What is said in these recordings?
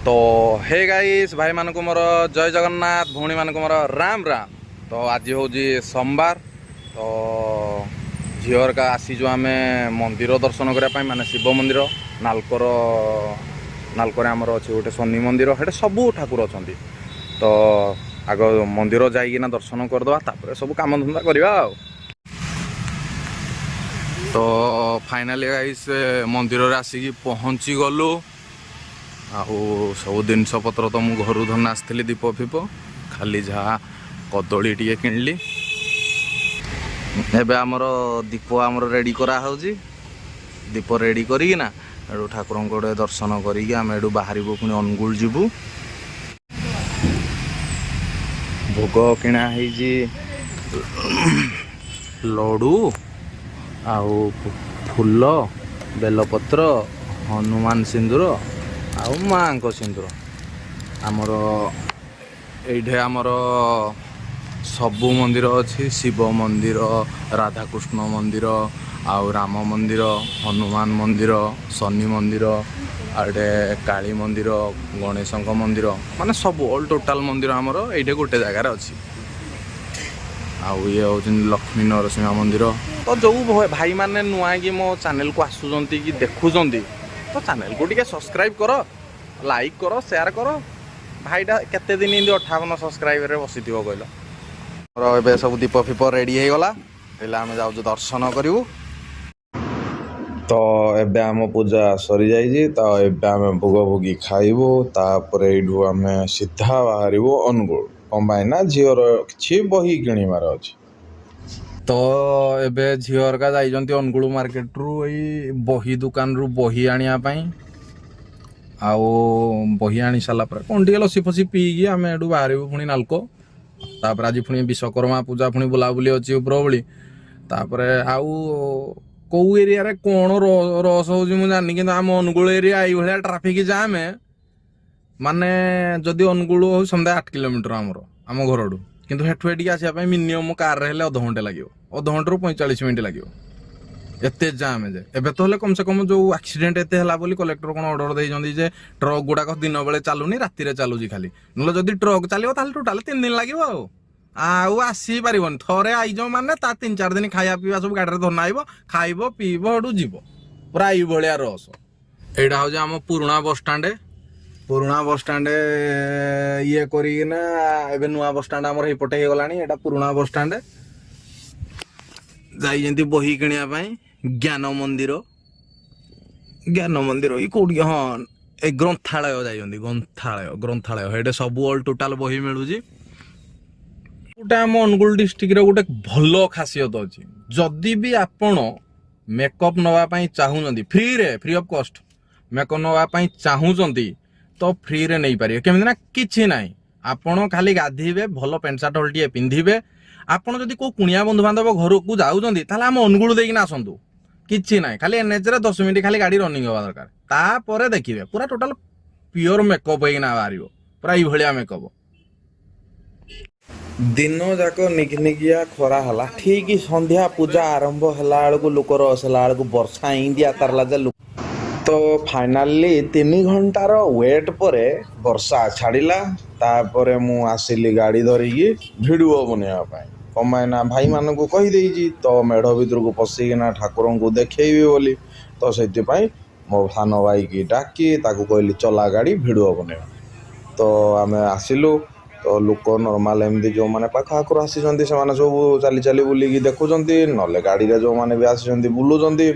ତ ହେ ଗାଇସ୍, ଭାଇମାନଙ୍କୁ ମୋର ଜୟ ଜଗନ୍ନାଥ, ଭଉଣୀମାନଙ୍କୁ ମୋର ରାମ ରାମ। ତ ଆଜି ହେଉଛି ସୋମବାର। ତ ଝିଅ ହେରିକା ଆସିଛୁ ଆମେ ମନ୍ଦିର ଦର୍ଶନ କରିବା ପାଇଁ, ମାନେ ଶିବ ମନ୍ଦିର। ନାଲକୋରେ ଆମର ଅଛି ଗୋଟେ ଶନି ମନ୍ଦିର, ସେଠି ସବୁ ଠାକୁର ଅଛନ୍ତି। ତ ଆଗ ମନ୍ଦିର ଯାଇକିନା ଦର୍ଶନ କରିଦେବା, ତାପରେ ସବୁ କାମ ଧନ୍ଦା କରିବା। ଆଉ ତ ଫାଇନାଲି ଗାଇସ୍, ମନ୍ଦିରରେ ଆସିକି ପହଞ୍ଚି ଗଲୁ। ଆଉ ସବୁ ଜିନିଷ ପତ୍ର ତ ମୁଁ ଘରୁ ଧରି ଆସିଥିଲି, ଦୀପ ଫିପ, ଖାଲି ଯାହା କଦଳୀ ଟିକେ କିଣିଲି। ଏବେ ଆମର ଦୀପ ଆମର ରେଡ଼ି କରାହେଉଛି। ଦୀପ ରେଡ଼ି କରିକିନା ଏଠୁ ଠାକୁରଙ୍କୁ ଗୋଟେ ଦର୍ଶନ କରିକି ଆମେ ଏଠୁ ବାହାରିବୁ, ପୁଣି ଅନୁଗୁଳ ଯିବୁ। ଭୋଗ କିଣା ହେଇଛି, ଲଡ଼ୁ ଆଉ ଫୁଲ, ବେଲପତ୍ର, ହନୁମାନ ସିନ୍ଦୁର ଆଉ ମାଙ୍କ ସିନ୍ଦୁର। ଆମର ଏଇଠି ଆମର ସବୁ ମନ୍ଦିର ଅଛି, ଶିବ ମନ୍ଦିର, ରାଧାକୃଷ୍ଣ ମନ୍ଦିର ଆଉ ରାମ ମନ୍ଦିର, ହନୁମାନ ମନ୍ଦିର, ଶନି ମନ୍ଦିର, ଆଉ ଏଠି କାଳୀ ମନ୍ଦିର, ଗଣେଶଙ୍କ ମନ୍ଦିର, ମାନେ ସବୁ ଅଲ୍ ଟୋଟାଲ୍ ମନ୍ଦିର ଆମର ଏଇଠି ଗୋଟେ ଜାଗାରେ ଅଛି। ଆଉ ଇଏ ହେଉଛନ୍ତି ଲକ୍ଷ୍ମୀ ନରସିଂହ ମନ୍ଦିର। ତ ଯେଉଁ ଭାଇମାନେ ନୂଆ କି ମୋ ଚ୍ୟାନେଲକୁ ଆସୁଛନ୍ତି କି ଦେଖୁଛନ୍ତି, ତ ଚ୍ୟାନେଲକୁ ଟିକେ ସବସ୍କ୍ରାଇବ୍ କର, ଲାଇକ୍ କର, ସେୟାର କର। ଭାଇଟା କେତେ ଦିନ ଏମିତି 58 ସବସ୍କ୍ରାଇବରରେ ବସିଥିବ କହିଲ? ମୋର ଏବେ ସବୁ ଦୀପ ଫିପ ରେଡ଼ି ହେଇଗଲା, ହେଲେ ଆମେ ଯାଉଛୁ ଦର୍ଶନ କରିବୁ। ତ ଏବେ ଆମ ପୂଜା ସରିଯାଇଛି। ତ ଏବେ ଆମେ ଭୋଗ ଭୋଗି ଖାଇବୁ, ତାପରେ ଏଇଠୁ ଆମେ ସିଧା ବାହାରିବୁ ଅନୁଗୁଳ। କ'ଣ ପାଇଁ ନା ଝିଅର କିଛି ବହି କିଣିବାର ଅଛି। ତ ଏବେ ଝିଅ ହେରିକା ଯାଇଛନ୍ତି ଅନୁଗୁଳ ମାର୍କେଟରୁ ଏଇ ବହି ଦୋକାନରୁ ବହି ଆଣିବା ପାଇଁ। ଆଉ ବହି ଆଣି ସାରିଲା ପରେ କ'ଣ ଟିକେ ଲସି ଫସି ପିଇକି ଆମେ ଏଠୁ ବାହାରିବୁ ପୁଣି ନାଲକୋ। ତାପରେ ଆଜି ପୁଣି ବିଶ୍ୱକର୍ମା ପୂଜା, ପୁଣି ବୁଲାବୁଲି ଅଛି ଉପରଓଳି। ତାପରେ ଆଉ କୋଉ ଏରିଆରେ କ'ଣ ରସ ହେଉଛି ମୁଁ ଜାଣିନି, କିନ୍ତୁ ଆମ ଅନୁଗୁଳ ଏରିଆ ଏଇଭଳିଆ ଟ୍ରାଫିକ୍ ଜାମ୍। ମାନେ ଯଦି ଅନୁଗୁଳ ହଉ ସମୁଦାୟ 8 କିଲୋମିଟର ଆମର ଆମ ଘରଠୁ, କିନ୍ତୁ ହେଠୁ ଏଠିକି ଆସିବା ପାଇଁ ମିନିମମ୍ କାରରେ ହେଲେ ଅଧଘଣ୍ଟେ ଲାଗିବ, ଅଧଘଣ୍ଟାରୁ 45 ମିନିଟ୍ ଲାଗିବ, ଏତେ ଜାମ୍ ଯେ। ଏବେ ତ ହେଲେ କମ୍ ସେ କମ୍ ଯୋଉ ଆକ୍ସିଡେଣ୍ଟ ଏତେ ହେଲା ବୋଲି କଲେକ୍ଟର କ'ଣ ଅର୍ଡର ଦେଇଛନ୍ତି ଯେ ଟ୍ରକ୍ ଗୁଡ଼ାକ ଦିନ ବେଳେ ଚାଲୁନି, ରାତିରେ ଚାଲୁଛି ଖାଲି। ନହେଲେ ଯଦି ଟ୍ରକ୍ ଚାଲିବ ତାହେଲେ ଟୋଟାଲି 3 ଦିନ ଲାଗିବ, ଆଉ ଆସିପାରିବନି। ଥରେ ଆଇଜ ମାନେ ତା 3-4 ଦିନ ଖାଇବା ପିଇବା ସବୁ ଗାଡ଼ିରେ ଧନା ଆଇବ, ଖାଇବ ପିଇବ, ହେଠୁ ଯିବ। ପୁରା ଏଇଭଳିଆ ରସ। ଏଇଟା ହଉଛି ଆମ ପୁରୁଣା ବସଷ୍ଟାଣ୍ଡ। ପୁରୁଣା ବସଷ୍ଟାଣ୍ଡ ଇଏ କରିକିନା ଏବେ ନୂଆ ବସଷ୍ଟାଣ୍ଡ ଆମର ଏଇପଟେ ହେଇଗଲାଣି। ଏଇଟା ପୁରୁଣା ବସଷ୍ଟାଣ୍ଡ। ଯାଇଛନ୍ତି ବହି କିଣିବା ପାଇଁ ଜ୍ଞାନ ମନ୍ଦିର। ଜ୍ଞାନ ମନ୍ଦିର ଏଇ କୋଉଠି? ହଁ, ଏ ଗ୍ରନ୍ଥାଳୟ ଯାଇଛନ୍ତି, ଗ୍ରନ୍ଥାଳୟ। ଗ୍ରନ୍ଥାଳୟ ସେଇଠି ସବୁ ଅଲ୍ ଟୋଟାଲ ବହି ମିଳୁଛି। ଗୋଟେ ଆମ ଅନୁଗୁଳ ଡିଷ୍ଟ୍ରିକ୍ଟର ଗୋଟେ ଭଲ ଖାସିୟତ ଅଛି। ଯଦି ବି ଆପଣ ମେକଅପ୍ ନେବା ପାଇଁ ଚାହୁଁଛନ୍ତି ଫ୍ରିରେ, ଫ୍ରି ଅଫ୍ କଷ୍ଟ ମେକଅପ୍ ନେବା ପାଇଁ ଚାହୁଁଛନ୍ତି, ତ ଫ୍ରିରେ ନେଇପାରିବେ। କେମିତି ନା କିଛି ନାହିଁ, ଆପଣ ଖାଲି ଗାଧେଇବେ, ଭଲ ପ୍ୟାଣ୍ଟ ସାର୍ଟ ହଳଟିଏ ପିନ୍ଧିବେ। ଆପଣ ଯଦି କୋଉ କୁଣିଆ ବନ୍ଧୁବାନ୍ଧବ ଘରକୁ ଯାଉଛନ୍ତି, ତାହେଲେ ଆମ ଅନୁଗୁଳ ଦେଇକିନା ଆସନ୍ତୁ। କିଛି ନାହିଁ, ଖାଲି ଏନ୍ଏଚ୍ ରେ 10 ମିନିଟ୍ ଖାଲି ଗାଡ଼ି ରନିଂ ହେବା ଦରକାର। ତାପରେ ଦେଖିବେ ପୁରା ଟୋଟାଲ ପିଓର ମେକଅପ୍ ହେଇକିନା ବାହାରିବ, ପୁରା ଏଇଭଳିଆ ମେକଅପ୍। ଦିନ ଯାକ ନିକିନିକିଆ ଖରା ହେଲା, ଠିକ ସନ୍ଧ୍ୟା ପୂଜା ଆରମ୍ଭ ହେଲା ବେଳକୁ, ଲୋକ ରସ ହେଲା ବେଳକୁ ବର୍ଷା ଇନ୍ଦିଆ ତାରଲା ଯେ ତ ଫାଇନାଲି 3 ଘଣ୍ଟାର ୱେଟ୍ ପରେ ବର୍ଷା ଛାଡ଼ିଲା। ତାପରେ ମୁଁ ଆସିଲି ଗାଡ଼ି ଧରିକି ଭିଡ଼ିଓ ବନେଇବା ପାଇଁ। କ'ଣ ପାଇଁ ନା ଭାଇମାନଙ୍କୁ କହିଦେଇଛି ତ ମେଢ଼ ଭିତରକୁ ପଶିକିନା ଠାକୁରଙ୍କୁ ଦେଖେଇବି ବୋଲି। ତ ସେଥିପାଇଁ ମୋ ସାନ ଭାଇକି ଡାକି ତାକୁ କହିଲି, ଚଲା ଗାଡ଼ି, ଭିଡ଼ିଓ ବନେଇବା। ତ ଆମେ ଆସିଲୁ। ତ ଲୋକ ନର୍ମାଲ ଏମିତି ଯେଉଁମାନେ ପାଖ ଆଖରୁ ଆସିଛନ୍ତି, ସେମାନେ ସବୁ ଚାଲି ଚାଲି ବୁଲିକି ଦେଖୁଛନ୍ତି, ନହେଲେ ଗାଡ଼ିରେ ଯେଉଁମାନେ ବି ଆସିଛନ୍ତି ବୁଲୁଛନ୍ତି।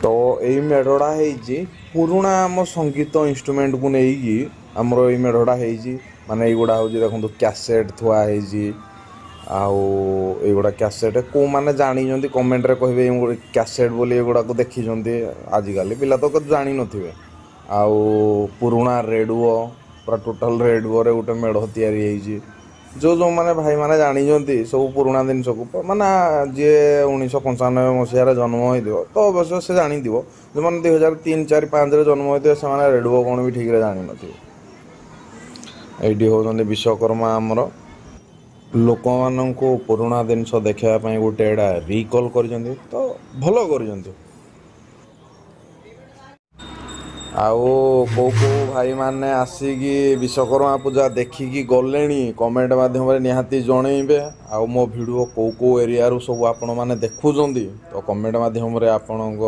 ତ ଏଇ ମେଢ଼ଟା ହେଇଛି ପୁରୁଣା ଆମ ସଙ୍ଗୀତ ଇନଷ୍ଟ୍ରୁମେଣ୍ଟକୁ ନେଇକି ଆମର ଏଇ ମେଢ଼ଟା ହେଇଛି। ମାନେ ଏଇଗୁଡ଼ା ହେଉଛି, ଦେଖନ୍ତୁ, କ୍ୟାସେଟ୍ ଥୁଆ ହେଇଛି। ଆଉ ଏଇଗୁଡ଼ା କ୍ୟାସେଟ୍ କେଉଁମାନେ ଜାଣିଛନ୍ତି, କମେଣ୍ଟରେ କହିବେ। ଏଇ କ୍ୟାସେଟ୍ ବୋଲି ଏଗୁଡ଼ାକୁ ଦେଖିଛନ୍ତି? ଆଜିକାଲି ପିଲା ତ ଜାଣିନଥିବେ। ଆଉ ପୁରୁଣା ରେଡ଼ିଓ, ପୁରା ଟୋଟାଲ୍ ରେଡ଼ିଓରେ ଗୋଟେ ମେଢ଼ ତିଆରି ହେଇଛି। ଯେଉଁମାନେ ଭାଇମାନେ ଜାଣିଛନ୍ତି ସବୁ ପୁରୁଣା ଜିନିଷକୁ, ମାନେ ଯିଏ 1995 ମସିହାରେ ଜନ୍ମ ହେଇଥିବ ତ ଅବଶ୍ୟ ସେ ଜାଣିଥିବ। ଯେଉଁମାନେ 2003, 4, 5ରେ ଜନ୍ମ ହେଇଥିବେ, ସେମାନେ ରେଡ଼ିଓ କ'ଣ ବି ଠିକ୍ରେ ଜାଣିନଥିବେ। ଏଇଠି ହେଉଛନ୍ତି ବିଶ୍ୱକର୍ମା। ଆମର ଲୋକମାନଙ୍କୁ ପୁରୁଣା ଜିନିଷ ଦେଖିବା ପାଇଁ ଗୋଟେ ଏଇଟା ରିକଲ୍ କରିଛନ୍ତି, ତ ଭଲ କରିଛନ୍ତି। ଆଉ କେଉଁ କେଉଁ ଭାଇମାନେ ଆସିକି ବିଶ୍ୱକର୍ମା ପୂଜା ଦେଖିକି ଗଲେଣି, କମେଣ୍ଟ ମାଧ୍ୟମରେ ନିହାତି ଜଣେଇବେ। ଆଉ ମୋ ଭିଡ଼ିଓ କେଉଁ କେଉଁ ଏରିଆରୁ ସବୁ ଆପଣମାନେ ଦେଖୁଛନ୍ତି, ତ କମେଣ୍ଟ ମାଧ୍ୟମରେ ଆପଣଙ୍କ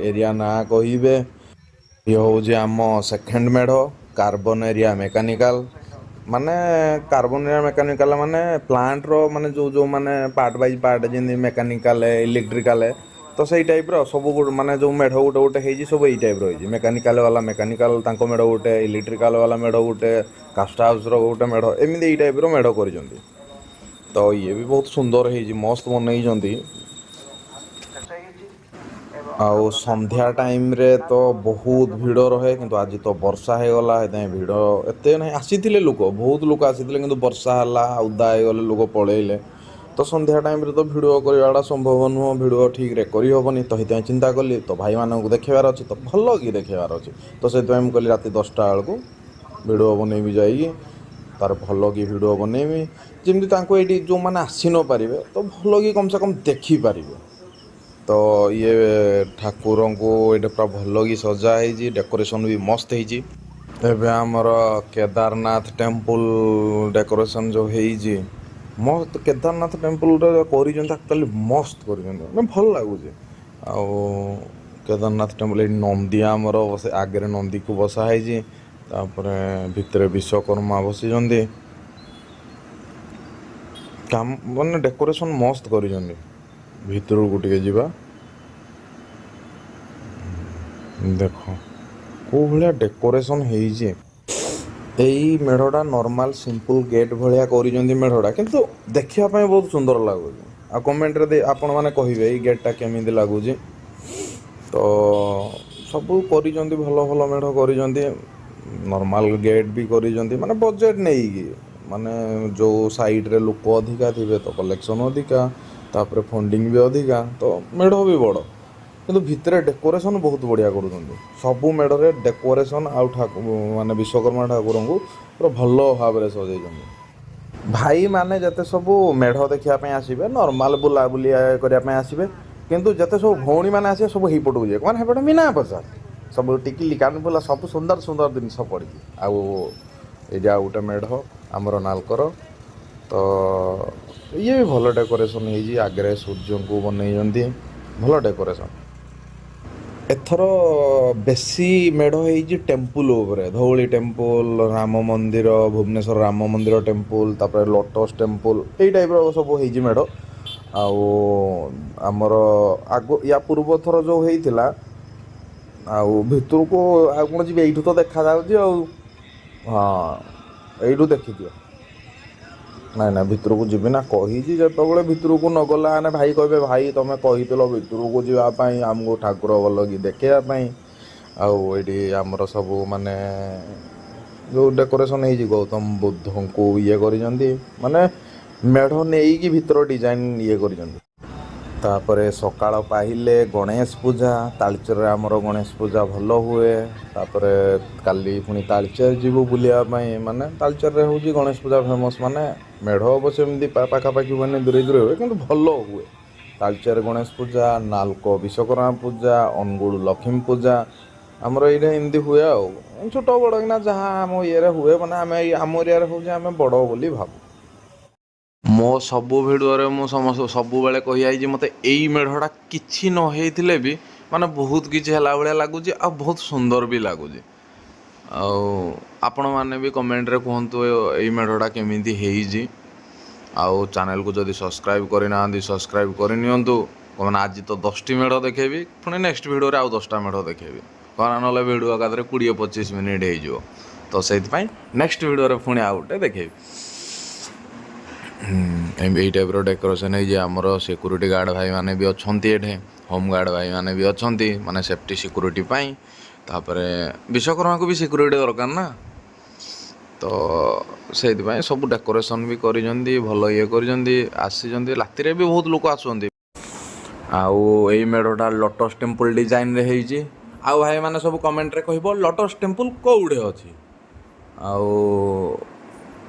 ଏରିଆ ନାଁ କହିବେ। ଇଏ ହେଉଛି ଆମ ସେକେଣ୍ଡ ମେଢ଼, କାର୍ବନ ଏରିଆ ମେକାନିକାଲ। ମାନେ କାର୍ବନ ଏରିଆ ମେକାନିକାଲ ମାନେ ପ୍ଲାଣ୍ଟର, ମାନେ ଯେଉଁ ଯେଉଁ ମାନେ ପାର୍ଟ ବାଇ ପାର୍ଟ, ଯେମିତି ମେକାନିକାଲ, ଇଲେକ୍ଟ୍ରିକାଲ, ତ ସେଇ ଟାଇପ୍ର ସବୁ ମାନେ ଯେଉଁ ମେଢ଼ ଗୋଟେ ଗୋଟେ ହେଇଛି, ସବୁ ଏଇ ଟାଇପ୍ର ହେଇଛି। ମେକାନିକାଲ ବାଲା ମେକାନିକାଲ ତାଙ୍କ ମେଢ଼ ଗୋଟେ, ଇଲେକ୍ଟ୍ରିକାଲ ବାଲା ମେଢ଼ ଗୋଟେ, କାଷ୍ଟ ହାଉସ୍ର ଗୋଟେ ମେଢ଼, ଏମିତି ଏଇ ଟାଇପ୍ର ମେଢ଼ କରିଛନ୍ତି। ତ ଇଏ ବି ବହୁତ ସୁନ୍ଦର ହେଇଛି, ମସ୍ତ ବନେଇଛନ୍ତି। ଆଉ ସନ୍ଧ୍ୟା ଟାଇମ୍ରେ ତ ବହୁତ ଭିଡ଼ ରହେ, କିନ୍ତୁ ଆଜି ତ ବର୍ଷା ହେଇଗଲା, ସେଥିପାଇଁ ଭିଡ଼ ଏତେ ନାହିଁ। ଆସିଥିଲେ ଲୋକ, ବହୁତ ଲୋକ ଆସିଥିଲେ, କିନ୍ତୁ ବର୍ଷା ହେଲା, ଓଦା ହେଇଗଲେ, ଲୋକ ପଳେଇଲେ। ତ ସନ୍ଧ୍ୟା ଟାଇମ୍ରେ ତ ଭିଡ଼ିଓ କରିବାଟା ସମ୍ଭବ ନୁହଁ, ଭିଡ଼ିଓ ଠିକ୍ରେ କରିହେବନି। ତ ସେଥିପାଇଁ ଚିନ୍ତା କଲି, ତ ଭାଇମାନଙ୍କୁ ଦେଖେଇବାର ଅଛି, ତ ଭଲ କି ଦେଖେଇବାର ଅଛି। ତ ସେଥିପାଇଁ ମୁଁ କହିଲି ରାତି 10ଟା ବେଳକୁ ଭିଡ଼ିଓ ବନେଇବି ଯାଇକି, ତାର ଭଲ କି ଭିଡ଼ିଓ ବନେଇବି, ଯେମିତି ତାଙ୍କୁ ଏଇଠି ଯେଉଁମାନେ ଆସି ନ ପାରିବେ, ତ ଭଲ କି କମ୍ ସେ କମ୍ ଦେଖିପାରିବେ। ତ ଇଏ ଠାକୁରଙ୍କୁ ଏଇଟା ପୁରା ଭଲ କି ସଜା ହେଇଛି, ଡେକୋରେସନ୍ ବି ମସ୍ତ ହେଇଛି। ଏବେ ଆମର କେଦାରନାଥ ଟେମ୍ପୁଲ ଡେକୋରେସନ୍ ଯେଉଁ ହେଇଛି ମସ୍ତ। କେଦାରନାଥ ଟେମ୍ପୁଲରେ କରିଛନ୍ତି, ଆକ୍ଚୁଆଲି ମସ୍ତ କରିଛନ୍ତି, ମାନେ ଭଲ ଲାଗୁଛି। ଆଉ କେଦାରନାଥ ଟେମ୍ପୁଲ ଏଇଠି ନନ୍ଦୀ ଆମର ବସେ, ଆଗରେ ନନ୍ଦୀକୁ ବସା ହେଇଛି। ତାପରେ ଭିତରେ ବିଶ୍ୱକର୍ମା ବସିଛନ୍ତି। କାମ ମାନେ ଡେକୋରେସନ୍ ମସ୍ତ କରିଛନ୍ତି। ଭିତରକୁ ଟିକେ ଯିବା। ଦେଖ କୋଉ ଭଳିଆ ଡେକୋରେସନ୍ ହେଇଛି। ଏଇ ମେଢ଼ଟା ନର୍ମାଲ ସିମ୍ପଲ୍ ଗେଟ୍ ଭଳିଆ କରିଛନ୍ତି ମେଢ଼ଟା, କିନ୍ତୁ ଦେଖିବା ପାଇଁ ବହୁତ ସୁନ୍ଦର ଲାଗୁଛି। ଆଉ କମେଣ୍ଟରେ ଦେଇ ଆପଣମାନେ କହିବେ ଏଇ ଗେଟ୍ଟା କେମିତି ଲାଗୁଛି। ତ ସବୁ କରିଛନ୍ତି, ଭଲ ଭଲ ମେଢ଼ କରିଛନ୍ତି, ନର୍ମାଲ ଗେଟ୍ ବି କରିଛନ୍ତି, ମାନେ ବଜେଟ୍ ନେଇକି। ମାନେ ଯେଉଁ ସାଇଡ଼୍ରେ ଲୋକ ଅଧିକା ଥିବେ, ତ କଲେକ୍ସନ୍ ଅଧିକା, ତାପରେ ଫଣ୍ଡିଙ୍ଗ ବି ଅଧିକା, ତ ମେଢ଼ ବି ବଡ଼। କିନ୍ତୁ ଭିତରେ ଡେକୋରେସନ୍ ବହୁତ ବଢ଼ିଆ କରୁଛନ୍ତି। ସବୁ ମେଢ଼ରେ ଡେକୋରେସନ୍ ଆଉ ମାନେ ବିଶ୍ୱକର୍ମା ଠାକୁରଙ୍କୁ ପୁରା ଭଲ ଭାବରେ ସଜେଇଛନ୍ତି। ଭାଇମାନେ ଯେତେ ସବୁ ମେଢ଼ ଦେଖିବା ପାଇଁ ଆସିବେ, ନର୍ମାଲ ବୁଲାବୁଲି କରିବା ପାଇଁ ଆସିବେ, କିନ୍ତୁ ଯେତେ ସବୁ ଭଉଣୀମାନେ ଆସିବେ, ସବୁ ହେଇପଟକୁ ଯିବେ। ମାନେ ହେପଟେ ମୀନା ବଜାର, ସବୁ ଟିକିଲି, କାନଫୁଲା, ସବୁ ସୁନ୍ଦର ସୁନ୍ଦର ଜିନିଷ ପଡ଼ିଛି। ଆଉ ଏଇଠି ଆଉ ଗୋଟେ ମେଢ଼ ଆମର ନାଲକର। ତ ଇଏ ବି ଭଲ ଡେକୋରେସନ୍ ହେଇଛି। ଆଗରେ ସୂର୍ଯ୍ୟଙ୍କୁ ବନେଇଛନ୍ତି, ଭଲ ଡେକୋରେସନ୍। ଏଥର ବେଶୀ ମେଢ଼ ହେଇଛି ଟେମ୍ପୁଲ ଉପରେ, ଧଉଳି ଟେମ୍ପୁଲ, ରାମ ମନ୍ଦିର, ଭୁବନେଶ୍ୱର ରାମ ମନ୍ଦିର ଟେମ୍ପୁଲ, ତାପରେ ଲୋଟସ୍ ଟେମ୍ପୁଲ, ଏଇ ଟାଇପ୍ର ସବୁ ହେଇଛି ମେଢ଼। ଆଉ ଆମର ଆଗ ୟା ପୂର୍ବ ଥର ଯେଉଁ ହେଇଥିଲା। ଆଉ ଭିତରକୁ ଆଉ କ'ଣ ଯିବି? ଏଇଠୁ ତ ଦେଖାଯାଉଛି। ଆଉ ହଁ, ଏଇଠୁ ଦେଖିଦିଅ। ନାଇଁ ନାଇଁ, ଭିତରକୁ ଯିବି ନା। କହିଛି ଯେତେବେଳେ, ଭିତରକୁ ନଗଲା ମାନେ ଭାଇ କହିବେ, "ଭାଇ, ତମେ କହିଥିଲ ଭିତରକୁ ଯିବା ପାଇଁ, ଆମକୁ ଠାକୁର ଭଲ କି ଦେଖେଇବା ପାଇଁ।" ଆଉ ଏଇଠି ଆମର ସବୁ ମାନେ ଯେଉଁ ଡେକୋରେସନ୍ ହେଇଛି, ଗୌତମ ବୁଦ୍ଧଙ୍କୁ ଇଏ କରିଛନ୍ତି, ମାନେ ମେଢ଼ ନେଇକି ଭିତର ଡିଜାଇନ୍ ଇଏ କରିଛନ୍ତି। ତାପରେ ସକାଳ ପାହିଲେ ଗଣେଶ ପୂଜା। ତାଳଚେରରେ ଆମର ଗଣେଶ ପୂଜା ଭଲ ହୁଏ। ତାପରେ କାଲି ପୁଣି ତାଳଚେର ଯିବୁ ବୁଲିବା ପାଇଁ। ମାନେ ତାଳଚେରରେ ହେଉଛି ଗଣେଶ ପୂଜା ଫେମସ୍। ମାନେ ମେଢ଼ ଅବଶ୍ୟ ଏମିତି ପାଖାପାଖି ହୁଏନି, ଦୂରେଇ ଦୂରେଇ ହୁଏ, କିନ୍ତୁ ଭଲ ହୁଏ। ତାଳଚେର ଗଣେଶ ପୂଜା, ନାଲକୋ ବିଶ୍ୱକର୍ମା ପୂଜା, ଅନୁଗୁଳ ଲକ୍ଷ୍ମୀ ପୂଜା, ଆମର ଏଇଟା ଏମିତି ହୁଏ। ଆଉ ଛୋଟ ବଡ଼ କିନା ଯାହା ଆମ ଇଏରେ ହୁଏ, ମାନେ ଆମେ ଏଇ ଆମ ଏରିଆରେ ହେଉଛି, ଆମେ ବଡ଼ ବୋଲି ଭାବୁ। ମୋ ସବୁ ଭିଡ଼ିଓରେ ମୁଁ ସମସ୍ତ ସବୁବେଳେ କହିଯାଇଛି, ମୋତେ ଏଇ ମେଢ଼ଟା କିଛି ନ ହେଇଥିଲେ ବି ମାନେ ବହୁତ କିଛି ହେଲା ଭଳିଆ ଲାଗୁଛି ଆଉ ବହୁତ ସୁନ୍ଦର ବି ଲାଗୁଛି। ଆଉ ଆପଣମାନେ ବି କମେଣ୍ଟରେ କୁହନ୍ତୁ ଏଇ ମେଢ଼ଟା କେମିତି ହେଇଛି। ଆଉ ଚ୍ୟାନେଲକୁ ଯଦି ସବସ୍କ୍ରାଇବ୍ କରିନାହାନ୍ତି, ସବସ୍କ୍ରାଇବ୍ କରିନିଅନ୍ତୁ। କ'ଣ ଆଜି ତ 10ଟି ମେଢ଼ ଦେଖେଇବି, ପୁଣି ନେକ୍ସଟ ଭିଡ଼ିଓରେ ଆଉ 10ଟା ମେଢ଼ ଦେଖେଇବି। କ'ଣ ନହେଲେ ଭିଡ଼ିଓ ଏକାଥରେ 20-25 ମିନିଟ୍ ହେଇଯିବ। ତ ସେଇଥିପାଇଁ ନେକ୍ସଟ ଭିଡ଼ିଓରେ ପୁଣି ଆଉ ଗୋଟେ ଦେଖେଇବି। ଏଇ ଟାଇପ୍ର ଡେକୋରେସନ୍ ହେଇଛି। ଆମର ସିକ୍ୟୁରିଟି ଗାର୍ଡ଼ ଭାଇମାନେ ବି ଅଛନ୍ତି ଏଠି, ହୋମ୍ ଗାର୍ଡ଼ ଭାଇମାନେ ବି ଅଛନ୍ତି, ମାନେ ସେଫ୍ଟି ସିକ୍ୟୁରିଟି ପାଇଁ। ତାପରେ ବିଶ୍ୱକର୍ମାକୁ ବି ସିକ୍ୟୁରିଟି ଦରକାର ନା, ତ ସେଇଥିପାଇଁ ସବୁ ଡେକୋରେସନ୍ ବି କରିଛନ୍ତି, ଭଲ ଇଏ କରିଛନ୍ତି। ଆସିଛନ୍ତି, ରାତିରେ ବି ବହୁତ ଲୋକ ଆସୁଛନ୍ତି। ଆଉ ଏଇ ମେଢ଼ଟା ଲୋଟସ୍ ଟେମ୍ପୁଲ ଡିଜାଇନରେ ହେଇଛି। ଆଉ ଭାଇମାନେ ସବୁ କମେଣ୍ଟରେ କହିବ ଲୋଟସ୍ ଟେମ୍ପୁଲ କୋଉଠି ଅଛି। ଆଉ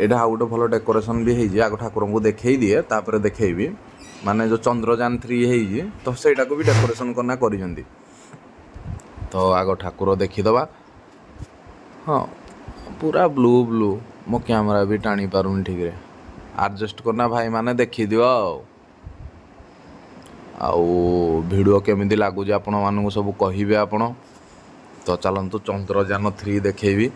ଏଇଟା ଆଉ ଗୋଟେ ଭଲ ଡେକୋରେସନ୍ ବି ହେଇଛି। ଆଗ ଠାକୁରଙ୍କୁ ଦେଖେଇ ଦିଏ, ତାପରେ ଦେଖେଇବି। ମାନେ ଯେଉଁ ଚନ୍ଦ୍ରଯାନ 3 ହେଇଛି, ତ ସେଇଟାକୁ ବି ଡେକୋରେସନ୍ କରିନା କରିଛନ୍ତି। ତ ଆଗ ଠାକୁର ଦେଖିଦେବା। ହଁ, ପୁରା ବ୍ଲୁ ବ୍ଲୁ। ମୋ କ୍ୟାମେରା ବି ଟାଣି ପାରୁନି ଠିକରେ। ଆଡ଼ଜଷ୍ଟ କରନା ଭାଇମାନେ, ଦେଖିଦିଅ। ଆଉ ଆଉ ଭିଡ଼ିଓ କେମିତି ଲାଗୁଛି ଆପଣମାନଙ୍କୁ ସବୁ କହିବେ ଆପଣ। ତ ଚାଲନ୍ତୁ, ଚନ୍ଦ୍ରଯାନ 3 ଦେଖେଇବି।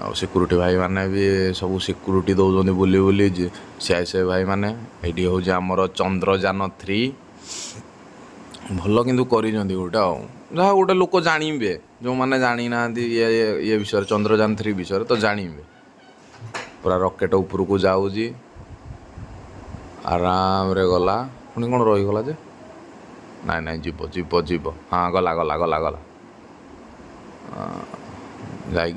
ଆଉ ସିକ୍ୟୁରିଟି ଭାଇମାନେ ବି ସବୁ ସିକ୍ୟୁରିଟି ଦେଉଛନ୍ତି ବୁଲି ବୁଲି, ସିଆଇଏସ୍ଏଫ୍ ଭାଇମାନେ। ଏଇଠି ହେଉଛି ଆମର ଚନ୍ଦ୍ରଯାନ 3। ଭଲ କିନ୍ତୁ କରିଛନ୍ତି ଗୋଟେ, ଆଉ ଯାହା ଗୋଟେ ଲୋକ ଜାଣିବେ, ଯେଉଁମାନେ ଜାଣିନାହାନ୍ତି ଇଏ ଇଏ ବିଷୟରେ, ଚନ୍ଦ୍ରଯାନ 3 ବିଷୟରେ ତ ଜାଣିବେ। ପୁରା ରକେଟ୍ ଉପରକୁ ଯାଉଛି ଆରାମରେ। ଗଲା, ପୁଣି କ'ଣ ରହିଗଲା ଯେ? ନାଇଁ ନାଇଁ, ଯିବ ଯିବ ଯିବ। ହଁ, ଗଲା ଗଲା ଗଲା ଗଲା ଯାଇକି।